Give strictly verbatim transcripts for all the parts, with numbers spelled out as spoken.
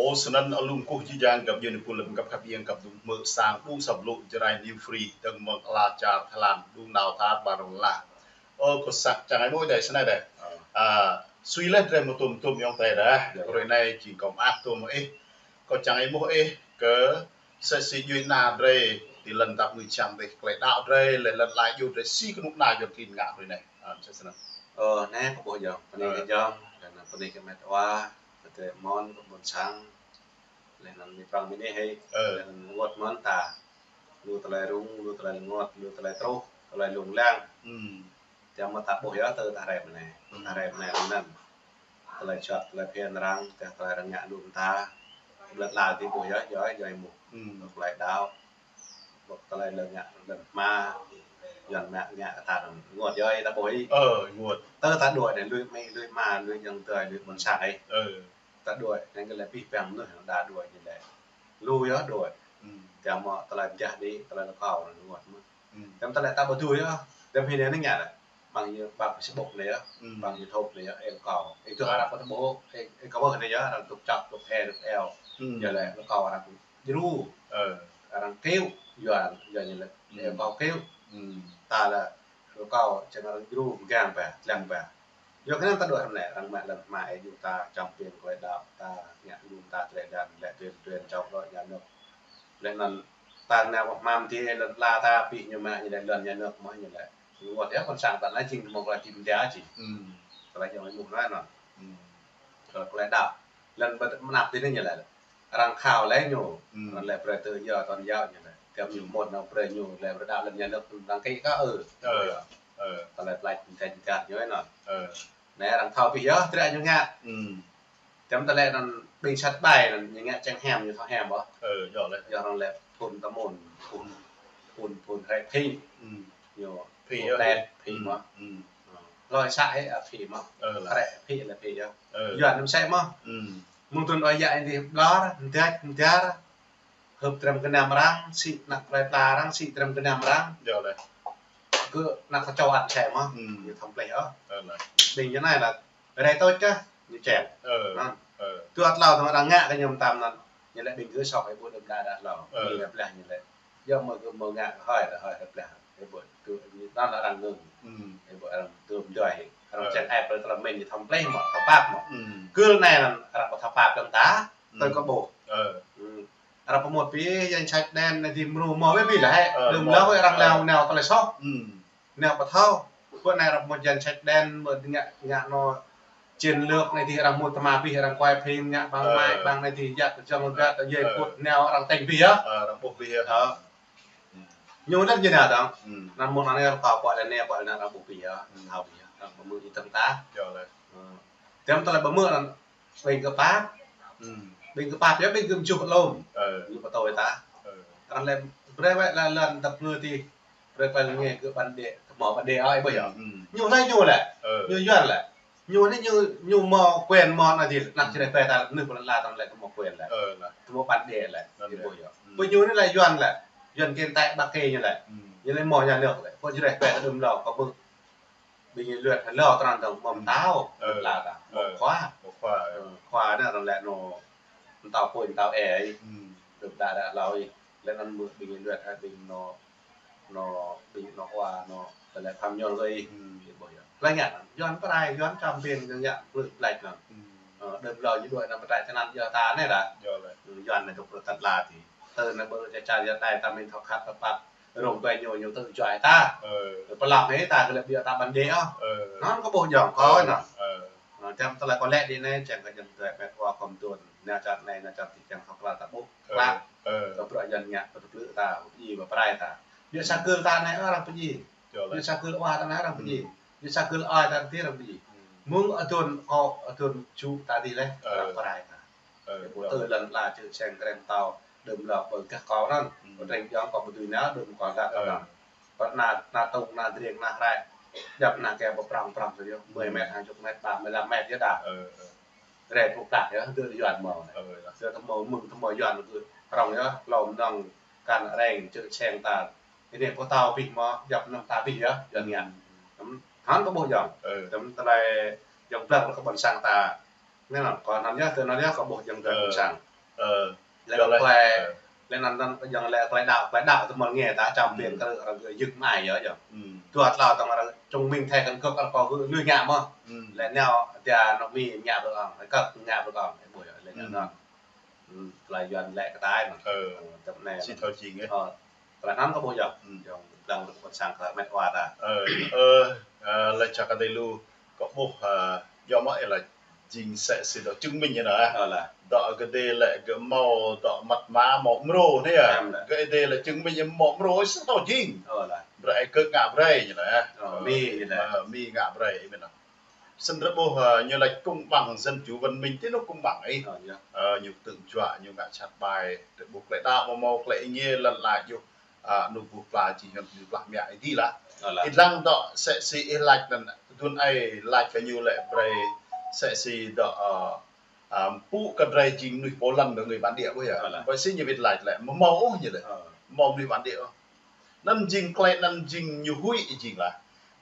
Ơ, snăn alum kơkuh jih jang găp djuê pul lăm găp khăp iêng găp dŭng hmư̆ sang đŭng săp lŭ Jrai New Free, dơ̆ng mơ̆ng ala čar Thái Lan, đŭng nao tha ƀar rŏng lah. Ơ, kơ săk čang ai mơ̆ dai snei dai. Ơ. A, sui leh drei mơ̆ tŭm tŭm yŏng tê dah. Hrơi anei jing kâo mơak tŭm mơ̆ ih. Kâo čang ai mơ̆ ih kơ sĕ si djuê ana drei ti lăn tap ngui čang dih klei đăo drei, leh lăn lai djuê drei si kơnuk na yŏng kin ngă hrơi anei. A, sĕ snăn. Ơ, anei kơ ƀuh yŏng, pơni kơ yŏng, leh anăn pơni kơ met wa, kơ drei mơ̆n, kơ ƀuôn sang. Leh anăn mi prŏng mi neh hei. Ơ. Leh anăn rơngot mơ̆n ta. Lu tơlơi rŭng, lu tơlơi rơngot, lu tơlơi truh, tơlơi lông lăng. Tia mơ̆ ta ƀuh yơh tơ ta hrĕp anei. Ta hrĕp anei anăn. Tơlơi čuăt, tơlơi phiăn arăng, tia tơlơi arăng ngă lŏm ta. Ƀlĕt la ti ƀuh yơh, yơh, yơh mŭk. Tơlơi đăo. Ƀuh tơlơi lơ ngă lăn hma. Yuăn mă ngă ta rơngot yơh, ta ƀuh ih. Ơ, rơngot. Tơ ta đuaĭ anei, lui amĭ, lui ama, lui yŏng tơi, lui ƀuôn sang ih. Ơ. Ta đuaĭ, anăn kơ lĕ pih păng mơnuih, đa đuaĭ ñu lĕ. Lu yơh đuaĭ. Tia mơ̆ tơlơi mjah đĭ, tơlơi lơkâo anăn rơngot mơ̆n. Tia mơ̆ tơlơi ta ƀu dưi yơh. Tia mơ̆ hĭn anei ngă lĕ. Ƀăng ñu ƀăng Facebook anei yơh. Ƀăng YouTube anei yơh, ih lơkâo. Ih tŭ arăng pơtơƀô̆, ih, ih kơ wơh anei yơh, arăng tŭk čŏk, tŭk he, tŭk eo. Ñu lĕ lơkâo arăng djru. Ơ. Arăng kêu, yuan, yuan ñu lĕ. Ih lơkâo kêu. Ta lĕ lơkâo čang arăng djru, mgang ba, lăng ba. Yua kơ anăn ta đuaĭ hrăm anei, arăng mă lăn hma ih djru ta, čăm piêng klei đăo ta, ngă lŏm ta, tơlơi đan, lĕ tuyên truyền chống đối nhà nước. Leh anăn ta nao ƀuh hmam ti lăn la ta, pih ñu mă ñu lĕ lăn nhà nước mơ̆ ñu lĕ. Rơngot yơh ƀuôn sang ta anei jing mơ̆ klei tim dia jing. Klei yŏng mŭk anei anăn. Kơ klei đăo. Lăn ƀơi mơnap ti anei ñu lĕ. Arăng khao leh ñu. Arăng lĕ brơi tự do tôn giáo ñu lĕ. Tia mơ̆ ñu mŭt nao brơi ñu lĕ brơi đăo lăn nhà nước đăng ký kơ ư. Ơ. Ơ. Tơlơi plăč mơ̆ng tơlơi jing gah ñu anăn. Ơ. Anei arăng thâo pih yơh, trĕ ñu ngă. Tia mơ̆ tơlơi anăn ƀing sat ƀai anăn ñu ngă čang hiam, ñu thâo hiam ƀơh. Ơ, yơh lĕ. Yơh arăng lĕ phun tơmun, phun, phun, phun hrĕ phĭ. Ñu phĭ phun yơh. Đen, phĭ mơ̆. Hloi să hĕ, a, phĭ mơ̆. Ơ, lă. Hrĕ phĭ lĕ phĭ yơh. Ơ. Yuan anăn msĕ mơ̆. Mơ̆ng tŭn ơi yă anei ƀlŏr, mdiăč, mdiar. Hưp trem gơnam arăng, sĭ anăp klei pla arăng, sĭ trem gơnam arăng. Yơh lĕ. Kơ anăp kơčô ăt msĕ mơ̆. Ñu thâo pleh ôh. Ơ, lă. Ƀing ñu anei lă rai tôč kah, ñu čem. Ơ. Anăn. Ơ. Tui tlâo tơma arăng ngă kơ ñu mtam anăn. Ñu lĕ ƀing gơ̆ sŏk ih ƀuh đơ̆m đă đă hlâo. Ơ. Ñu lĕ pleh ñu lĕ. Yơh mơ̆ gơ̆ mơ̆ ngă hơi lĕ hơi lĕ pleh. Ih ƀuh gơ̆ ñu anăn arăng ngưng. Ih ƀuh arăng tơm djuai. Arăng čem ai pơl tơlơi mĭn ñu thâo pleh mơ̆, thâo pap mơ̆. Kơ anei anăn arăng ƀu thâo pap kơ ta. Tơ kơ ƀuh. Ơ. Arăng pơmŭt pih danh sách đen anei ti mrô mơ̆ wĕ pih lĕ hĕ. Ơ, đơ̆m mơ̆. Lŏ arăng nao, nao tơlơi sŏk. Nao pơthâo. Pơ anei arăng pơmŭt danh sách đen, mơ̆ ngă, ngă nô chiến lược anei ti arăng mŭt tơma pih arăng kuai phim ngă ƀăng mai, ƀăng anei ti yăt jơ̆ng ƀiă tơ yê pŭt nao arăng tĕng pih yơh. Ơ, arăng ƀuh pih yơh. Ơ. Ñu lĕ ñu nao dơ̆ng. Anăn mơ̆ng anei arăng pă pă lĕ anei pă lĕ anăn arăng ƀuh pih yơh. Thâo pih yơh. Arăng pơmŭt ih tơ̆ng ta. Yơh lĕ. Ơ. Tia mơ̆ tơlơi pơmŭt anăn Ƀing gơ̆ pap. Ƀing gơ̆ pap yơh, ƀing gơ̆ mjuh lŏm. Ơ. Ñu pơtô ta. Ơ. Arăng lĕ brơi wĕ lăn lăn tăp ngư ti. Brơi klei lăng ngă gơ̆ bản địa, tơmâo bản địa ơi ƀuh yơh. Ñu lĕ ñu lĕ. Ơ. Ñu yuan lĕ. Ñu anei ñu, ñu mâo quyền mâo anăn dih, anăp čơreh ƀe ta, anăn pô lăn la ta lĕ tơmâo quyền lĕ. Ơ, lă. Tơmâo bản địa lĕ. Bản địa. Ih ƀuh yơh. Pô ñu anei lĕ yuan lĕ. Yuan kin tai Bắc Kỳ ñu lĕ. Ñu lĕ mâo nhà nước lĕ. Pô čơreh ƀe ta đơ̆m lŏ kơ ƀuh. Ƀing ñu luet hlâo tơnăn dơ̆ng mơ̆ mtao, ơ, la ta, mơ̆ khua. Mơ̆ khua, ơ. Ơ, khua anăn arăng lĕ nô mtao pui, mtao e ih. Dơ̆m đă đă hlâo ih. Lĕ anăn mơ̆ ƀing ñu luet hă ƀing nô, nô, ƀing nô khua, nô, tơlơi pham nhol kơ ih. Ih ƀuh yơh. Lĕ ngă anăn, yuan prai, yuan čăm piêng, yuan ngă plư plĕč anăn. Ơ, đơ̆m hlâo ñu đuaĭ anăn pơtrač tơnăn yơh ta anei dah. Yơh lĕ. Ơ, yuan anei tŭk rơtăt la ti. Tơ anei ƀơ ča ča yơh đai ta mĭn thâo khăp tơpă. Rông ƀai ñu, ñu tŭ juai ta. Ơ. Pơlăng hĕ ta kơ lĕ ƀiă ta bản địa ôh. Ơ. Anăn kơ ƀuh yơh, kơ anăn. Ơ. Ơ, čăm tơlơi kơ lĕ dih anei, čang kơ jing tơlơi pet wa kơ mtun. Nao čar anei, nao čar ti čang thâo klă ta ƀuh. Ơ. Klă. Ơ. Tơ bruă yuan ngă, pơtơplư ta, ih ƀă prai ta. Ƀiă sa kơ ta anei arăng pơjing. Yơh lĕ. Ƀiă sa kơ wa ta anei arăng pơjing. Ƀiă sa kơ ơi ta ti arăng pơjing. Mơ̆ng adon kơ, adon ču ta dih lĕ, ơ, arăng prai ta. Ơ, ƀu tơ lăn la čư̆ čeng krem tao. Đơ̆m lŏ ƀơi gah kâo anăn. Ƀu trĕng jŏng kâo ƀu dưi nao, đơ̆m kâo lăk anăn. Pơ anăn, anăn tŭng, anăn driêng, anăn hrĕ. Djăp anăn kơ ƀu prŏng, prŏng tơyơh. Mười mét, hai chục mét, ba mươi lăm mét yơh dah. Ơ, ơ. Rai pŭk plăk yơh, dơ̆ yuan mâo anei. Ơ, yơh. Dơ̆ tơmâo mơ̆ng, tơmâo yuan kơ prŏng yơh. Lŏm nŏng kăn reng, čư̆ čeng ta. Anei pô tao pih mơ̆, djăp anăn ta pih yơh, yuan ngă. Anăn kơ ƀuh yơh. Ơ. Tơm tơlơi yơh plăk kơ ƀuôn sang ta. Anăn kơ anăn yơh, tơ anăn yơh kơ ƀuh yơh kơ ƀuôn sang. Ơ, lĕ tơlơi, tơlơi, ơ, lĕ anŭn, anŭn, yơh lĕ tơlơi đaŏ, tơlơi đaŏ tơmơ̆n ngă ta čăm biêng kơ arăng yơk mai yơh, yơh. Hmm. Tuăt lơ tơ̆ng arăng čung minh thai kăn kơk arăng kơ gơ̆ lui ngă mơ̆n. Hmm. Lĕ nao tia anŏ mi ngă brơi ong, kơk ngă brơi ong, ƀu yơh, lĕ anŭn. Hmm, tơlơi Yuan lĕ kơ tai mơ̆n. Ơ, tơp anai. Či thâo jing, ơ. Ơ, tơlơi anŭn kơ ƀu yơh. Hmm. Yơh, đang lŭk ƀôn sang tơlơi met wa ta. Ơ, ơ, ơ, lĕ čă kơ dêh lu, kơ ƀuh, ơ, yơh mơ̆ ih lĕ jing sĕ si dŏ čung minh yơh nă. Ơ lah. Dŏ kơ dêh lĕ gơ̆ mâo dŏ măt ma mâo mrô anai yơh. Em lah. Kơ dêh lĕ čung minh yơh mâo mrô, ih sĭt thâo jing. Ơ lah. Brơi kơ ngă brơi yơh nă. Ơ, mi yơh nă. Ơ, mi ngă brơi, ih mĭn nă. Snăn drei ƀuh, ơ, ñu lač công bằng dân chủ văn minh, ti anŭn công bằng ih. Ơ, yơh. Ơ, ñu tơ̆ng juă, ñu ngă čăt ƀai, drei ƀuh klei đaŏ mâo mâo klei êngiê lăn ala yơh. Ơ, anŭn ƀuh pla či hơnŭn ñu blah mă ih dih lah. Ơ lah. Ih lăng dŏ sĕ si ih lač anŭn, dŭn ai lač kơ ñu lĕ brơi sĕ si dŏ, ơ, ơ, pŭ kơ drei jing mnuih pô lăn kơ người bản địa ƀuh yơh. Ơ lah. Ƀơi si ñu wĭt lač lĕ, mâo mâo ôh ñu lĕ. Ơ. Mâo mnuih bản địa ôh. Anŭn jing klei anŭn jing ñu huĭ jing lah.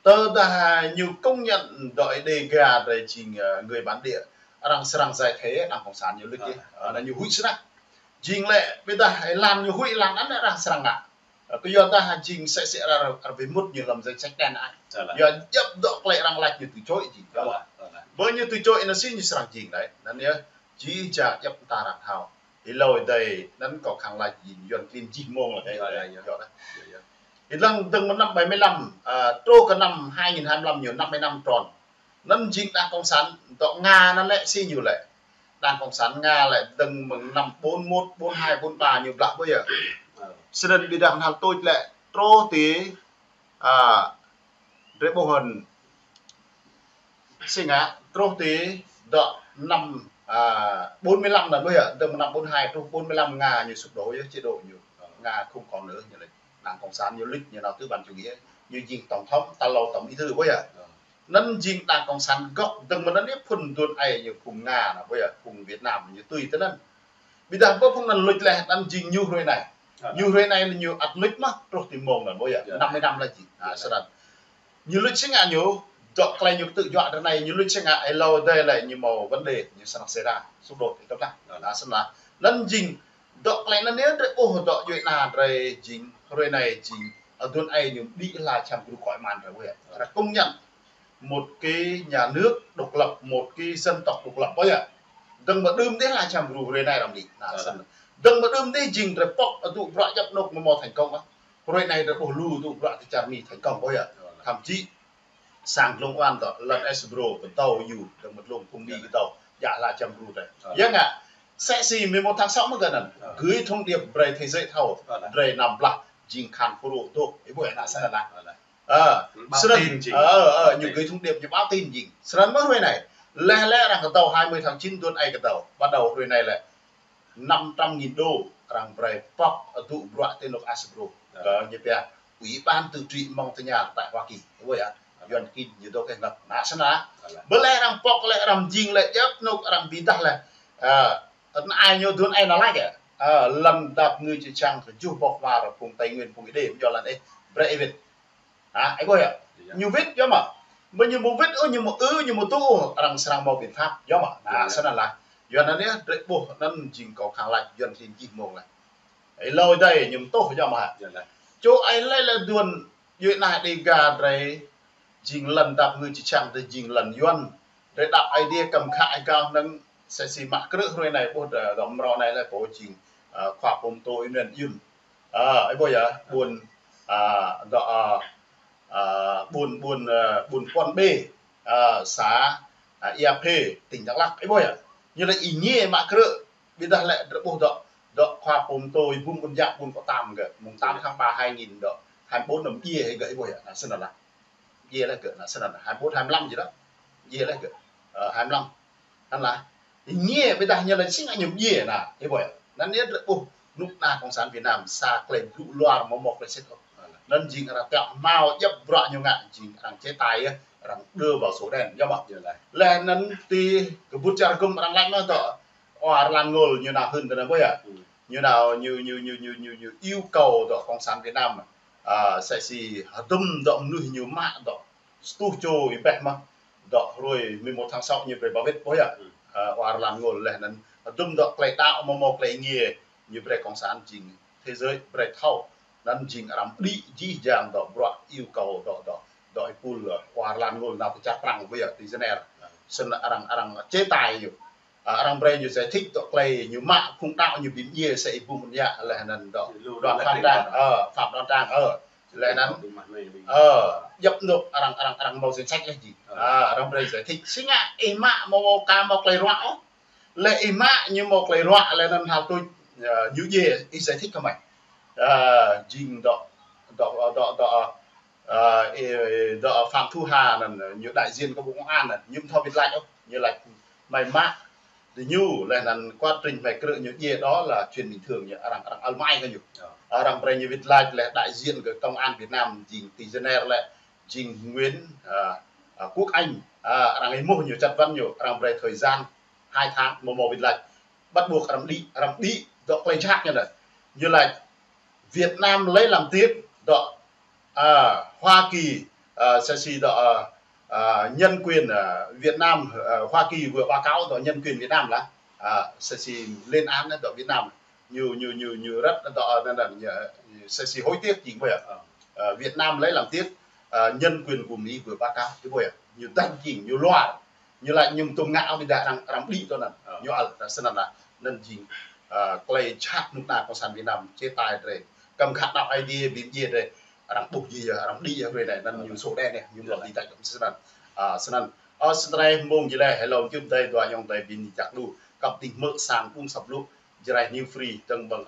Tơdah ñu công nhận dŏ Đêga drei jing, ơ, người bản địa, arăng srăng giải thể đảng cộng sản ñu luč yơh. Ơ, anŭn ñu huĭ snăk. Jing lĕ ƀiădah lăn ñu huĭ lăn anŭn arăng srăng ngă. Ơ, kơ yua dah jing sĕ si arăng, arăng bi mŭt ñu lăm danh sách đen ai. Ơ lah. Yua djŏp dŏ klei arăng lač ñu từ chối jing. Ơ lah, ơ lah. Ƀơi ñu từ chối anŭn si ñu srăng jing đơi. Anŭn yơh. Či čă djŏp ta răng hao. Ih lơi dêh, anŭn kâo khăng lač jing Yuan klin jih mông lah. Yơh, yơh, yơh. Yơh, yơh. Ih lăng dơ̆ng mơ̆ng năm bảy mươi lăm, ơ, truh kơ năm hai nghìn hai mươi lăm ñu năm mươi năm tròn. Anŭn jing đảng cộng sản dŏ Nga anŭn lĕ si ñu lĕ. Đảng cộng sản Nga lĕ dơ̆ng mơ̆ng năm bốn mốt, bốn hai, bốn ba ñu blah ƀuh yơh. Ơ. Snăn ƀiădah hal tuč lĕ truh ti, ơ, drei ƀuh hơnŭn si ngă truh ti dŏ năm, ơ, bốn mươi lăm anŭn ƀuh yơh, dơ̆ng mơ̆ng năm bốn hai truh bốn mươi lăm Nga ñu sụp đổ yơh, chế độ ñu, Nga không còn nữa, ñu lĕ đảng cộng sản ñu luč, ñu nao tư bản chủ nghĩa, ñu jing tổng thống, tal hlâo tổng bí thư ƀuh yơh. Anŭn jing đảng cộng sản gốc, dơ̆ng mơ̆ng anŭn yơh phŭn dŭn ai ñu phung Nga anŭn ƀuh yơh, phung Việt Nam ñu tui tơ anŭn. Ƀiădah ƀơi phung anŭn luč leh, anŭn jing ñu hruê anai. Ơ. Ñu hruê anai ñu ăt luč mơ̆n, truh ti mông anŭn ƀuh yơh. Yơh. Năm mươi năm lah jing. Ơ, yơh. Snăn. Ñu luč si ngă ñu, dŏ klei ñu tơ̆ng juă ră anai, ñu luč si ngă, ih lơi dêh lĕ ñu mâo vấn đề, ñu srăng sera, xung đột, ih tơdah. Ơ. Ơ, snăn. Anŭn jing, dŏ klei anŭn yơh drei ƀuh dŏ djuai ania drei jing, hruê anai jing, ơ, dŭn ai ñu đĭ hla čăm gru kơ mơ̆n drei ƀuh yơh. Ơ. Drei công nhận một cái nhà nước độc lập, một cái dân tộc độc lập ƀuh yơh. Dơ̆ng mơ̆ng đưm dih hla čăm gru hruê anai arăng đĭ. Anŭn, ơ, snăn. Dơ̆ng mơ̆ng đưm dih jing drei pŏk adŭ bruă djŏp anŭn mơ̆ mâo thành công ƀuh. Hruê anai drei ƀuh lu adŭ bruă ti čar Mi thành công ƀuh yơh. Ơ. Thậm chí sang dlông oan dŏ lăn Asbro kơdâo yơh, dơ̆ng mơ̆ng dlông phung Mi kơdâo, djă hla čăm gru drei. Ơ. Yơh ngă, sĕ si mười một tháng sáu mơ̆ gơ̆ anŭn. Ơ. Gửi thông điệp brơi thế giới thâo, ơ, drei năm blah, jing khan Fulro dŏ, ih ƀuh yơh anŭn snăn lah. Ơ, lah. Ơ, báo tin jing. Ơ, ơ, báo tin. Ñu gửi thông điệp, ñu báo tin jing. Snăn mơ̆ hruê anai. Leh lĕ arăng kơdâo hai mươi tháng chín dŭn ai kơdâo. Bắt đầu hruê anai lĕ năm trăm nghìn đô arăng brơi pŏk adŭ bruă ti anŭn Asbro. Ơ. Kơ ñu pia Ủy ban Tự trị Montagnard tại Hoa Kỳ. Ơ, ƀuh yơh. Ơ. Yuan klin ñu dŏ kơ ngăp. Anŭn snăn lah. Ơ, lah. Ƀơi leh arăng pŏk leh arăng jing leh djŏp anŭn arăng bi dah leh. Ơ, anŭn ai ñu dŭn ai anŭn lač yơh. Ơ, lăn dap ngui či čang kơ juh boh war phung Tây Nguyên phung Êđê, ƀuh yơh lăn ih, brơi ih wĭt. Hă, ih ƀuh yơh. Yơh. Ñu wĭt yơh mơ̆. Mơ̆ ñu ƀu wĭt ôh, ñu ƀu ư, ñu ƀu tŭ ôh, arăng srăng mâo biện pháp yơh mơ̆. Anŭn, yơh, yơh, snăn lah. Yua anŭn yơh, drei ƀuh anŭn jing kâo khăng lač Yuan klin jih mông lah. Ih lơi dêh, ñu ƀu tŭ yơh mơ̆. Yơh lah. Čô ai lĕ lĕ dŭn djuai ania Đêga drei jing lăn dap ngui či čang drei jing lăn Yuan. Drei đaŏ Aê Diê kăm khă ih gao anŭn sĕ si mă krư̆ hruê anai ƀuh dŏ, dŏ mrâo anai lĕ pô jing, ơ, khua pô mtô Ih Nuen Yun. Ơ, ih ƀuh yơh, ƀuôn, ơ, dŏ, ơ, ơ, ƀuôn, ƀuôn, ơ, ƀuôn Puăn Bê, ơ, xã, ơ, Ia Phê, tỉnh Đắk Lắk, ih ƀuh yơh. Ñu lĕ ih ñe mă krư̆, ƀiădah lĕ drei ƀuh dŏ, dŏ khua pô mtô Ih Bum Ƀun Jăk ƀuôn Kŏ Tam gơ̆, mùng tám tháng ba hai nghìn dŏ, hai mươi bốn năm djiê gơ̆, ih ƀuh yơh, anŭn snăn lah. Djiê leh gơ̆, anŭn snăn, hai mươi bốn, hai mươi lăm jih dŏ. Djiê leh gơ̆. Ơ, hai mươi lăm. Anŭn lah. Ih ñe ƀiădah ñu lĕ si ngă ñu djiê anŭn. Ih ƀuh yơh. Anŭn yơh drei ƀuh knŭk kna cộng sản Việt Nam sa klei blŭ luar mơ̆ mâo klei sĭt ôh. Anŭn jing arăng tiŏ hmâo djŏp bruă ñu ngă jing arăng chế tài yơh, arăng đưa vào sổ đen yơh mơ̆. Yơh lah. Leh anŭn ti kơƀut čar gum arăng lač mơ̆ dŏ. Ơ, Rlan Ngôl ñu nao hưn tơ anŭn ƀuh yơh. Hmm. Ñu nao ñu, ñu, ñu, ñu, ñu, ñu yêu cầu dŏ cộng sản Việt Nam. Ơ, sĕ si hơdôm dŏ mnuih ñu mă dŏ. Stuh čô ih ƀuh mơ̆. Dŏ hruê mười một tháng sáu ñu brơi ba wĭt ƀuh yơh. Hmm. Ơ, Rlan Ngôl leh anŭn Dŭm dŏ klei đaŏ mơ̆ mơ̆ klei ngiê, ñu brơi cộng sản jing thế giới brơi thâo. Anŭn jing arăng đĭ jih jang dŏ bruă yêu cầu dŏ, dŏ, dŏ ih pul, ơ, wa lan ngul nao pơ čar Prăng wơ̆t yơh, ti Geneva. Snăn arăng, arăng chế tài ñu. Ơ, arăng brơi ñu giải thích dŏ klei ñu mă phung đaŏ ñu bi mdjiê sa ih bum mơ̆n yơh, leh anŭn dŏ, dŏ pham trang, ơ, pham đoan trang, ơ. Leh anŭn, ơ, djŏp nŏk arăng, arăng, arăng mâo danh sách leh jing. Ơ, arăng brơi giải thích. Si ngă ih mă mơ̆ mơ̆ ka mâo klei ruă ôh. Leh ih mă ñu mâo klei ruă leh anŭn hal tuč, ơ, ñu djiê, ih giải thích kơ mơi. Ơ, jing dŏ, dŏ, dŏ, dŏ, ơ, ơ, ih, dŏ Phạm Thu Hà anŭn, ñu đại diện kơ Bộ Công an anŭn, ñu ƀu thâo wĭt lač ôh, ñu lač mơi mă, diñu, leh anŭn quá trình mơi krư̆ ñu djiê đó là chuyện bình thường ñu, arăng, arăng ăl mai kơ ñu. Arăng brơi ñu wĭt lač leh đại diện kơ công an Việt Nam jing ti Geneva lĕ, jing Nguyễn, ơ, ơ, Quốc Anh, ơ, arăng êmuh ñu chất vấn ñu, arăng brơi thời gian hai tháng mơ̆ mơ̆ wĭt lač. Bắt buộc arăng đĭ, arăng đĭ, dŏ klei jhat ñu anŭn. Ñu lač Việt Nam lấy làm tiếc, dŏ, ơ, Hoa Kỳ, ơ, sẽ si dŏ, ơ, ơ, nhân quyền, ơ, Việt Nam, ơ, Hoa Kỳ vừa báo cáo dŏ nhân quyền Việt Nam là, ơ, sẽ si lên án dŏ Việt Nam. Ñu, ñu, ñu, ñu rất dŏ, ơ, anŭn, anŭn, ñu, sẽ si hối tiếc jing ƀuh yơh. Ơ, Việt Nam lấy làm tiếc, ơ, nhân quyền của Mỹ vừa báo cáo, ih ƀuh yơh. Ñu tañ jing, ñu luar. Ñu lač ñu ƀu ngă ôh ƀiădah arăng, arăng đĭ tui anŭn. Ñu ăl, snăn lah. Anŭn jing, ơ, klei jhat mơ̆ng đa cộng sản Việt Nam chế tài drei. Kăm khă đaŏ Aê Diê, bi mdjiê drei. Arăng ƀuh jih yơh, arăng đĭ yơh drei anai. Anŭn ñu sổ đen yơh, ñu ƀu lŏ đĭ tač kơ snăn. Ơ, snăn. Ơ, snăn mơ̆ng jih leh, hello, jum dai, dua ayŏng adơi ƀing jak đu. Kăp dih mơ̆ sang ung săp lu, Jrai New Free, tơ̆ng ƀơ̆ng